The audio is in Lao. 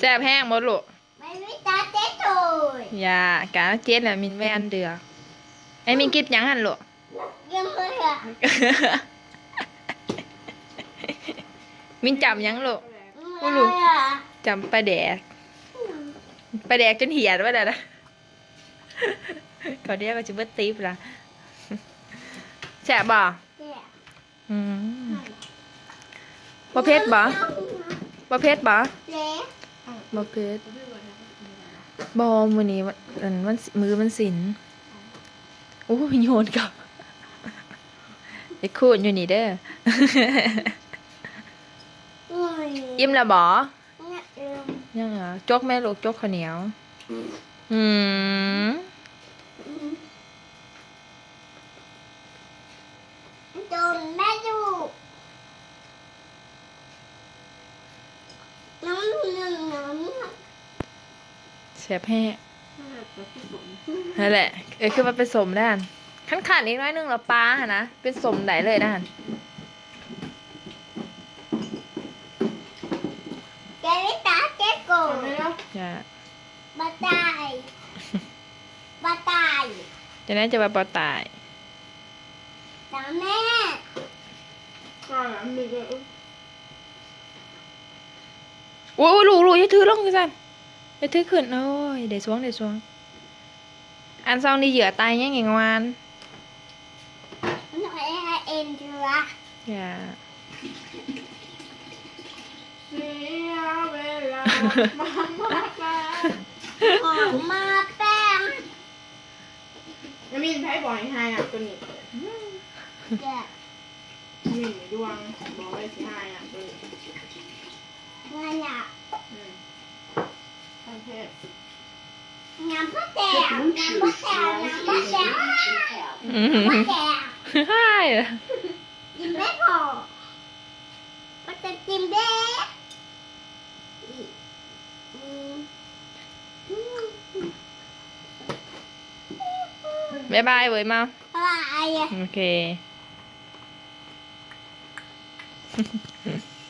ແຊບແຮງບໍ່ລູກ? ມັນມີຕາເຈັດໂຕຍ. ຢ່າ ກາເຈັດແລ້ວ ມິນແວ່ນເດືອ. ໄອ້ມິນກິນຫຍັງຫັ້ນລູກ? ຍັງບໍ່ເຫຼືອ. ມິນຈ້ຳຫຍັງລູກ? ບໍ່ຮູ້. ຈ້ຳປາແດກ. ປາແດກຈົນຫຽດວ່ານັ້ນນະ. ເຂົາດຽວກໍຊິເບິດຕິບລະ. ແຊບບໍ່? ແຊບ. ອືມ ບໍ່ເຜັດບໍ່? ບໍ່ເຜັດບໍ່? ເຜັດ. ບໍ່ເຜັດ. ບໍ່ ມື້ນີ້ວັນ ອັນ ວັນ ມື້ວັນສິນ. ໂອ້ຍ ໂຍນກັບ ໄປຄູນຢູ່ນີ້ເດີ. ໂອ້ຍ ອີ່ມແລ້ວບໍ່? ຍັງອີ່ມ. ຍັງຫວາ? ຈົກແມ່ລູກ ຈົກເຂົ້າໜຽວ. ອືມ ຈົກແມ່ລູກ. ແຊບແຮງ. ນັ້ນແຫຼະ ເອີ ຄືວ່າເປັນສົ້ມໄດ້ຫັ້ນ. ຄັນຂາດອີກໜ້ອຍໜຶ່ງແລ້ວປາຫັ້ນນະ ເປັນສົ້ມໄດ້ເລີຍນະຫັ້ນ. ແກງຕາເຈໂກ. ຈ້າ. ບໍ່ຕາຍ ບໍ່ຕາຍ. ຈັ່ງໃດຈະວ່າບໍ່ຕາຍ? ຕາແມ່. ໂອ້ຍ ລູກໆ ຢ່າຖືລົງຈັ່ງຊັ້ນ ຢ່າຖືຂຶ້ນ. ໂອ້ຍ ໄດ້ຊ່ວງ ໄດ້ຊ່ວງ. ອັນຊ່ອງນີ້ເຫຍື່ອຕາຍຍັງອີກວານ. ຢ່າ ເສຍເວລາ ມາ ມາ ມາ ຫອມມາແປ້ງ. ຍາມິນ ໃຜບອກໃຫ້ຫາຍນ້ຳຕົວນີ້? ແກະ. ຍາມິນ ດວງ ບອກໄວ້ຊິຫາຍນ້ຳຕົວນີ້. ນັ້ນລະ. ອືມ ໂອເຄ. ນ້ຳບໍ່ແຕກ ນ້ຳບໍ່ແຕກ ນ້ຳບໍ່ແຕກ ນ້ຳບໍ່ແຕກ. ຫາຍ ກິນໄດ້ພໍ ບໍ່ຈະກິນເດ້. ບາຍບາຍເວີຍ ມາ. ບາຍ. ໂອເຄ.